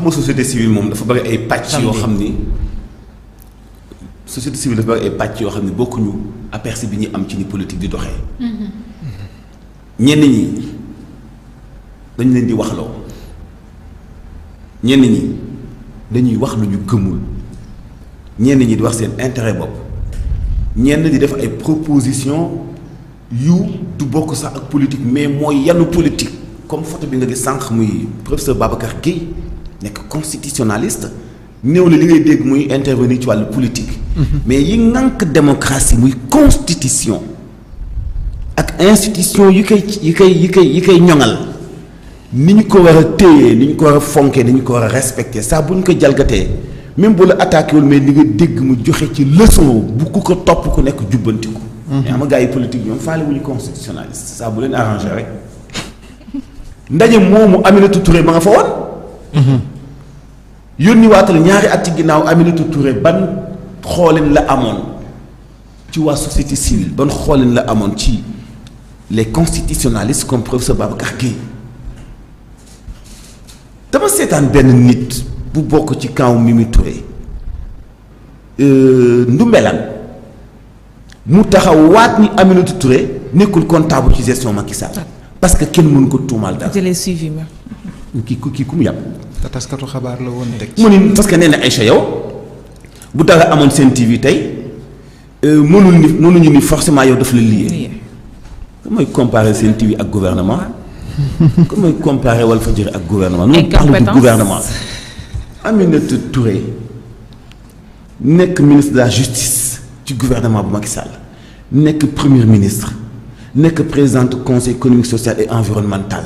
xam société civile moom dafa bëri ay pàcc yoo xam ni société civile dafa bëri ay pàcc yoo xam ni bokkuñu aperçu bi ñu am ci ni politique di doxee. ñenn ñi dañ leen di waxloo ñenn ñi dañuy wax lu ñu gëmul ñenn ñi di wax seen intérêt bopp ñenn di def ay proposition yu du bokk sax ak politique mais mooy yanu politique comme photo bi nga gis sànq muy professeur Babacar Guèye nekk constitutionnaliste néew la li ngay dégg muy intervenir ci wàllu politique. mais yi ŋànk démocratie muy constitution ak institution yi koy ñoŋal ni ñu ko war a téye ni ñu ko war a fonkee ni ñu ko war a respecté saa bu ñu ko jalgatee même bu la attaqué wul mais li nga dégg mu joxe ci leçon bu ku ko topp ku nekk jubbantiku. mais ama gars yi politique ñoom faale wu ñu constitutionnaliste saa bu leen arrangé rek ndaje moomu Aminata Touré ma nga fa woon. yónni waatal ñaari at ci ginnaaw Aminata Touré ban xoolin la amoon ci waa société civile ban xoolin la amoon ci les constitutionnalistes comme professeur Babacar Guèye dama seetaan benn nit bu bokk ci camp Mimi Touré Ndoumbelane mu taxaw waat ni Aminata Touré nekkul comptable ci gestion Macky Sall parce que kenn mënu ko tuumaal dara. je l'ai suivi ma. kii ku mu yàpp. te taskatu xabaar la woon teg. mu ni parce que nee na Aïcha yow bu dara amoon seen TV tey mënuñu ni forcément yow daf la lié. ku may comparer seen TV ak gouvernement. ku may comparer Walfadjri ak gouvernement. nous parlons du gouvernement. Aminata Touré nekk ministre de la justice ci gouvernement bu Macky Sall nekk premier ministre nekk présidente conseil économique social et environnemental.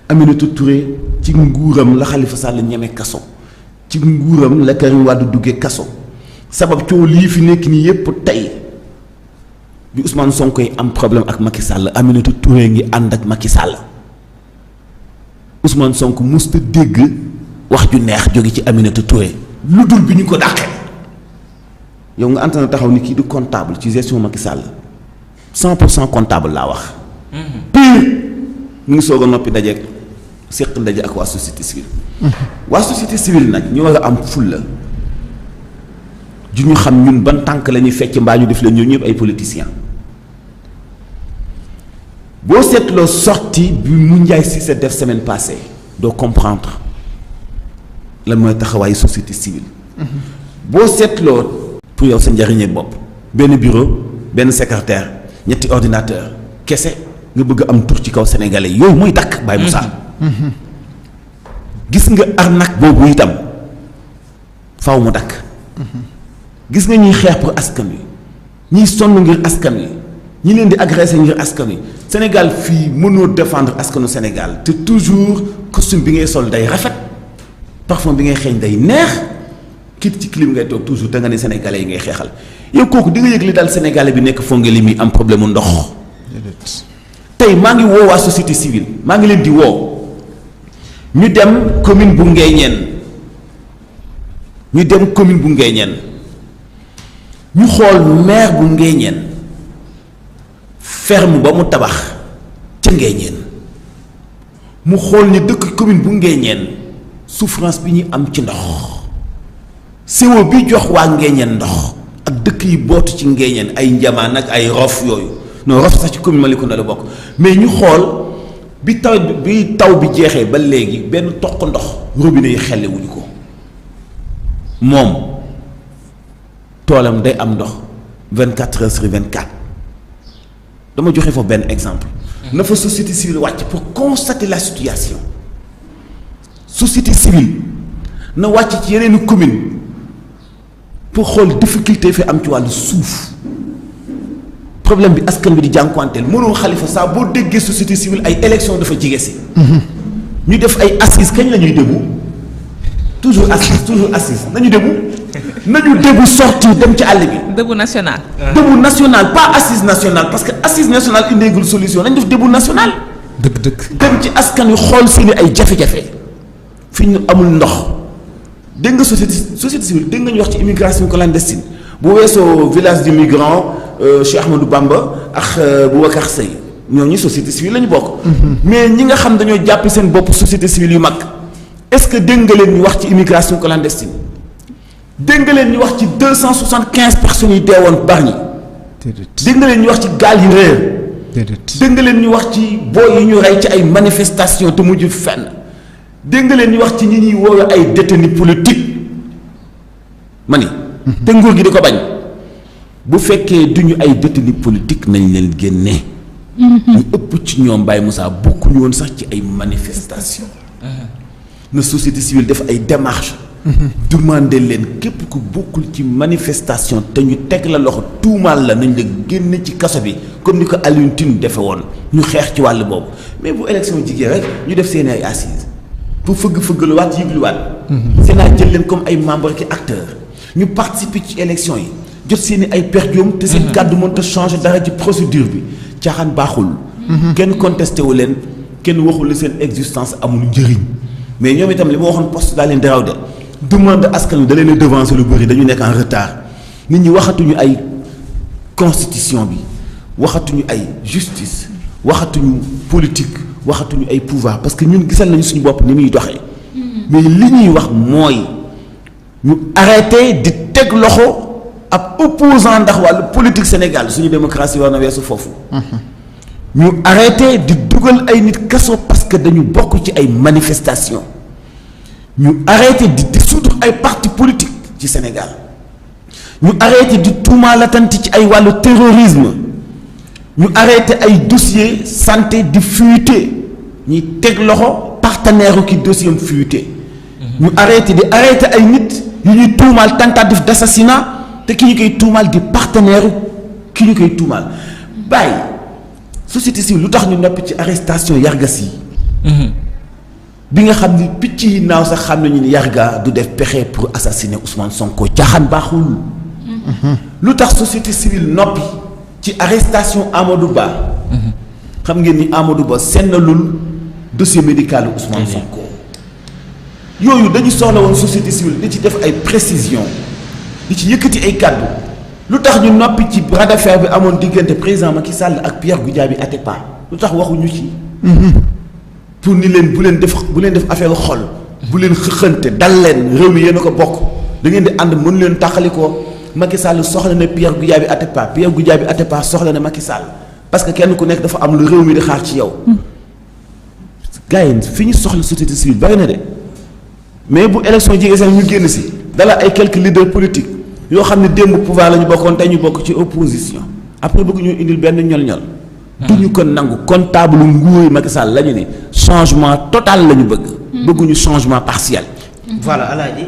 Aminata Touré ci nguuram la Khalifa Sall ñeme kaso ci nguuram la Karim Wade duggee kaso sabab coow lii fi nekk nii yépp tey bi Ousmane Sonko yi am problème ak Macky Sall Aminata Touré ngi ànd ak Macky Sall Ousmane Sonko musta dégg wax ju neex jóge ci Aminata Touré lu dul bi ñu ko dàqee yow nga antana taxaw ni kii du comptable ci gestion Macky Sall 100% comptable laa wax. pire mu ngi soog a noppi dajeeg seq ndaje ak waa société civile. waa société civile nag ñu war a am fulla ju ñu xam ñun ban tànk la ñuy fecc mbaa ñu def leen ñoom ñëpp ay politiciens boo seetloo sortie bi mu Ndiaye Cissé def semaine passée doo comprendre lan mooy taxawaayu société civile. boo seetloo pour yow sa njariñee bopp benn bureau benn secrétaire ñetti ordinateur kese nga bëgg am tur ci kaw sénégalais yooyu mooy dakk Baye Moussa. gis nga arnaque boobu itam faaw mu dakk gis nga ñuy xeex pour askan wi ñiy sonn ngir askan wi ñi leen di agressé ngir askan wi Sénégal fii mënoo défendre askanu Sénégal te toujours costume bi ngay sol day rafet parfum bi ngay xeeñ day neex kit ci clim ngay toog toujours te nga ne sénégalais yi ngay xeexal yow kooku di nga yëg li daal sénégalais bi nekk Fongolimbi mi am problème mu ndox. tey maa ngi woo waa société civile maa ngi leen di woo ñu dem commune bu Nguéniène ñu xool maire bu Nguéniène ferme ba mu tabax ca Nguéniène mu xool ni dëkk commune bu Nguéniène souffrance bi ñu am ci ndox CO bi jox waa Nguéniène ndox ak dëkk yi bootu ci Nguéniène ay Njamaan ak ay Rof yooyu non Rof sax ci commune Malicounda la bokk mais ñu xool bi taw bi jeexee ba léegi benn toq ndox robinet yi xelle wuñu ko moom toolam day am ndox 24 heures sur 24 dama joxe foofu benn exemple. na fa société civile wàcc pour constater la situation société civile na wàcc ci yeneeni commune pour xool difficulté fi am ci wàllu suuf problème bi askan bi di jànkuwanteel mënoo Khalifa saa boo déggee société civile ay élection dafa jige si ñu def ay assises kañ la ñuy déglu toujours assise nañu déglu sorti dem ci àll bi. debout national. debout national pas assise nationale parce que assise nationale indeegul solution nañ def debout national. dëgg dem ci askan wi xool seeni ay jafe-jafe fi ñu amul ndox dégg nga société civile dégg nga ñu wax ci immigration clandestine bu weesoo village du migrant Cheikh Ahmadou Bamba ak Boubacar Seye ñooñu société civile la ñu bokk. mais ñi nga xam dañoo jàpp seen bopp société civile yu mag est-ce que dégg nga leen ñu wax ci immigration clandestine dégg nga leen ñu wax ci 275 personnes yi deewoon Bargny dégg nga leen ñu wax ci gaal yi réer dégg nga leen ñu wax ci booy yi ñu rey ci ay manifestation te mujj fenn dégg nga leen ñu wax ci ñi ñuy woowe ay détenus politiques ma ni te nguur gi di ko bañ bu fekkee duñu ay détenus politiques nañ leen génnee ñu ëpp ci ñoom Baye Moussa bokkuñu woon sax ci ay manifestation na société civile def ay démarches demander leen képp ku bokkul ci manifestation te ñu teg la loxo tuumaal la nañ la génne ci kaso bi comme ni ko Alioune Tine defe woon ñu xeex ci wàll boobu mais bu élection jigéen rek ñu def seen ay assises pour fëgg-fëggaluwaat yëgluwaat Sénat jël leen comme ay membres ki acteurs ñu participer ci élection yi jot seeni ay perdiom te seen kàddu mënta changer dara ci procédure bi caaxaan baaxul kenn contesté wu leen kenn waxul li seen existence amul njëriñ mais ñoom itam li ma waxoon poste daa leen daraw de demande askan wi da leen a devancer lu bëri dañu nekk en retard nit ñi waxatuñu ay constitution bi waxatuñu ay justice waxatuñu politique waxatuñu ay pouvoir parce que ñun gisal nañu suñu bopp ni muy doxee mais li ñuy wax mooy ñu arrêté di teg loxo ab opposant ndax wàllu politique Sénégal suñu démocratie war na weesu foofu ñu arrêté di dugal ay nit kaso parce que dañu bokk ci ay manifestation ñu arrêté di dissoudre ay partis politiques ci Sénégal ñu arrêté di tuumaalatante ci ay wàllu terrorisme ñu arrêté ay dossier santé di fuité ñuy teg loxo partenaire ki dossier am fuité ñu arrêté ay nit yu ñuy tuumaal tentative d'assassinat te ki ñu koy tuumaal di partenaire ki ñu koy tuumaal bàyyi société civile lu tax ñu noppi ci arrestation yargas yi bi nga xam ni picc yi naaw sax xam nañu ni yarga du def pexe pour assassiner Ousmane Sonko caaxaan baaxul lu tax société civile noppi ci arrestation Amadou Ba xam ngeen ni Amadou Ba sennalul dossier médical Ousmane Sonko yooyu dañu soxla woon société civile di ci def ay précision di ci yëkkati ay kàddu lu tax ñu noppi ci bras de fer bi amoon diggante président Macky Sall ak Pierre Goudiaby Atepa lu tax waxuñu ci pour ni leen bu leen def affaire xol bu leen xëxante dal leen réew mi yéen a ko bokk da ngeen di ànd mën leen tàqalikoo Macky Sall soxla na Pierre Goudiaby Atepa soxla na Macky Sall parce que kenn ku nekk dafa am lu réew mi di xaar ci yow gars yi fi ñu soxla société civile bari na de mais bu élection jigéen seen ñu génn si dala ay quelques leaders politiques yoo xam ne démb pouvoir la ñu bokkoon tey ñu bokk ci opposition après bëgg ñu indil benn ñol-ñol du ñu ko nangu comptable nguuri Macky Sall la ñu ne changement total la ñu bëgguñu changement partiel. voilà Alaaji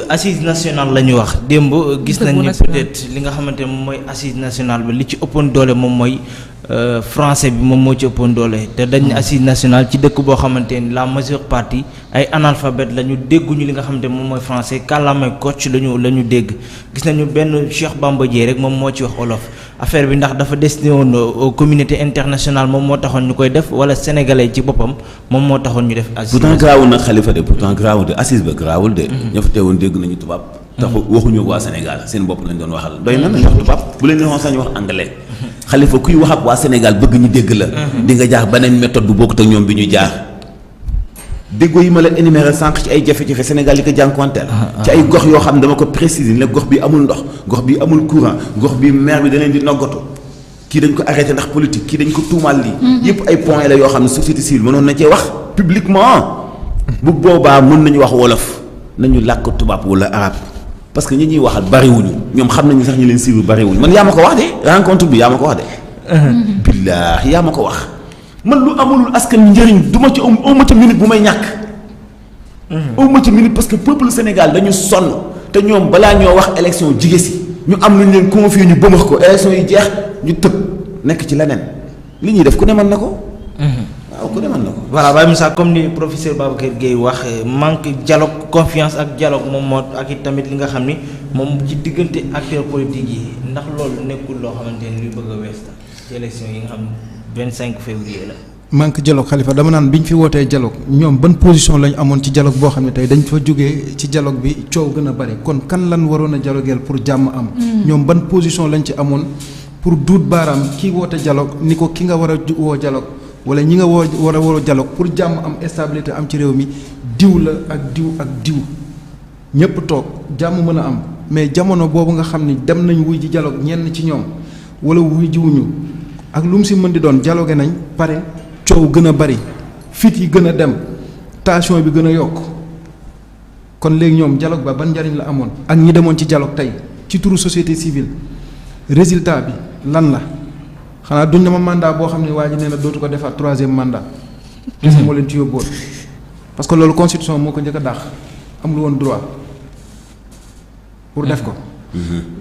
assise nationale la ñu wax démb gis nañ ni peut-être li nga xamante ne moom mooy assise nationale bi li ci ëppoon doole moom mooy français bi moom moo ci ëppoon doole te dañ assise nationale ci dëkk boo xamante ni la majeure partie ay analphabète la ñu dégguñu li nga xamante ne moom mooy français kàllaamay kocc la ñu dégg gis nañu benn Cheikh Bamba Dièye rek moom moo ci wax olof affaire bi ndax dafa destiné woon aux communauté internationale moom moo taxoon ñu koy def wala sénégalais ci boppam moom moo taxoon ñu def assise pourtant garaawul nag Khalifa de pourtant garaawul de assise ba garaawul de ña fa teewoon dégg nañu tubaab tax waxuñu waa Sénégal seen bopp lañ doon waxal doy na nañ wax tubaab bu leen neexoon sax ñu wax anglais Khalifa kuy wax ak waa Sénégal bëgg ñu dégg la di nga jaar beneen méthode bu bokkut ak ñoom bi ñu jaar déggoo yi ma la énuméré sànq ci ay jafe-jafe Sénégal yi ko jànkuwanteel ci ay gox yoo xam ne dama ko préciser ne gox bi amul ndox gox bi amul courant gox bi maire bi da leen di noggatu kii dañ ko arrêté ndax politique kii dañ ko tuumaal lii yëpp ay points la yoo xam ne société civile mënoon na cee wax publiquement bu boobaa mën nañu wax wolof nañu làkk tubaab wala arabe parce que ñi ñuy waxal bariwuñu ñoom xam nañu sax ñu leen suivre bariwuñu man yaa ma ko wax de rencontre bi yaa ma ko wax de billaahi yaa ma ko wax man lu amulul askan njëriñ du ma ci awma ca minute bu may ñàkk awma ca minute parce que peuple Sénégal dañu sonn te ñoom balaa ñoo wax élection jige si ñu am lu ñu leen confier ñu bëmax ko élection yi jeex ñu tëb nekk ci leneen li ñuy def ku ne mën na ko waaw ku ne mën na ko voilà Baye Moussa comme ni professeur Babacar Gueye wax manque dialogue confiance ak dialogue moom moo ak it tamit li nga xam ni moom ci diggante acteurs politiques yi ndax loolu nekkul loo xamante ni luy bëgg a wees ci élection yi nga xam 25 février la. manque dialogue Khalifa dama naan bi ñu fi wootee dialogue ñoom ban position lañ amoon ci dialogue boo xam ne tey dañ fa jógee ci dialogue bi coow gën a bari kon kan lan waroon a dialogueel pour jàmm am. ñoom ban position lañ ci amoon pour duut baaraam kii woote dialogue ni ko ki nga war a woo dialogue wala ñi nga war a woo dialogue pour jàmm am stabilité am ci réew mi diw la ak diw ak diw ñëpp toog jàmm mën a am mais jamono boobu nga xam ni dem nañ wuy ji dialogue ñenn ci ñoom wala wuy jiwuñu ak lu mu si mën di doon dialogue nañ pare coow gën a bari fit yi gën a dem tension bi gën a yokk kon léegi ñoom dialogue ba ban njariñ la amoon ak ñi demoon ci dialogue tey ci turu société civile résultat bi lan la xanaa duñ na ma mandat boo xam ne waa ji nee na dootu ko defaat 3e mandat. kese moo leen ci yóbboon parce que loolu constitution moo ko njëkk a dàq amul woon droit pour def ko.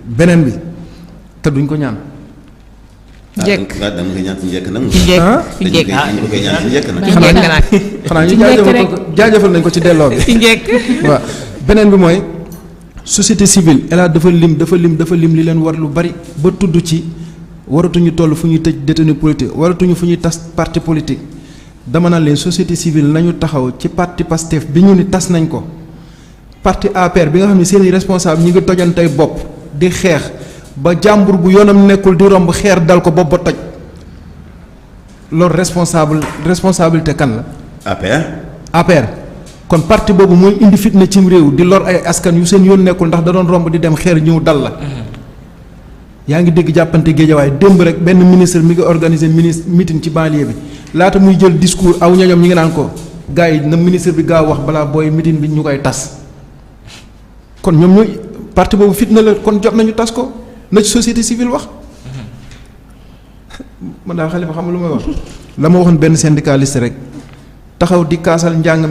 beneen bi te duñ ko ñaan. njëkk ah dama koy ñaan ci njëkk nag. ci njëkk dañu koy ñaan ci njëkk nag. xanaa ñu jaajëfal nañ ko ci delloo bi. ci njëkk. waaw beneen bi mooy société civile El Hadj dafa lim li leen war lu bari ba tudd ci waratuñu toll fu ñuy tëj détenu politique waratuñu fu ñuy tas parti politique dama naan leen société civile nañu taxaw ci parti Pastef bi ñu ni tas nañ ko parti APR bi nga xam ne seeni responsable ñi ngi tojantey bopp di xeex ba jàmbur bu yoonam nekkul di romb xeer dal ko bopp ba toj loolu responsabilité kan la. APR kon parti boobu mooy indi fitna cim réew di lor ay askan yu seen yoon nekkul ndax da doon romb di dem xeer ñëw dal la. yaa ngi dégg jàppante géejawaay démb rek benn ministre mi ngi organiser meeting ci banlieue bi laata muy jël discours aw ñoñom ñi ngi naan ko gars yi na ministre bi gaaw wax balaa booy meeting bi ñu koy tas kon ñoom ñooy parti boobu fitna la kon jot nañu tas ko na ci société civile wax. man daal Xalifa xam nga lu may wax la ma waxoon benn syndicaliste rek taxaw di kaasal njàng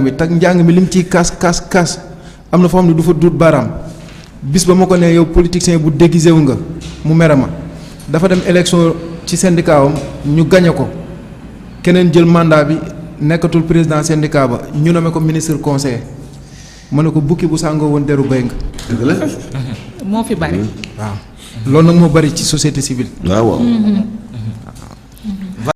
mi tag njàng mi lim ciy kaas am na foo xam ne du fa duut baaraam bis ba ma ko ne yow politicien bu déguisé wu nga mu mere ma dafa dem élection ci syndicat am ñu gañe ko keneen jël mandat bi nekkatul président syndicat ba ñu nommé ko ministre conseiller ma ne ko bukki bu sàngoo woon deru béy nga. dëgg la. moo fi bari. waaw loolu nag moo bari ci société civile. waaw.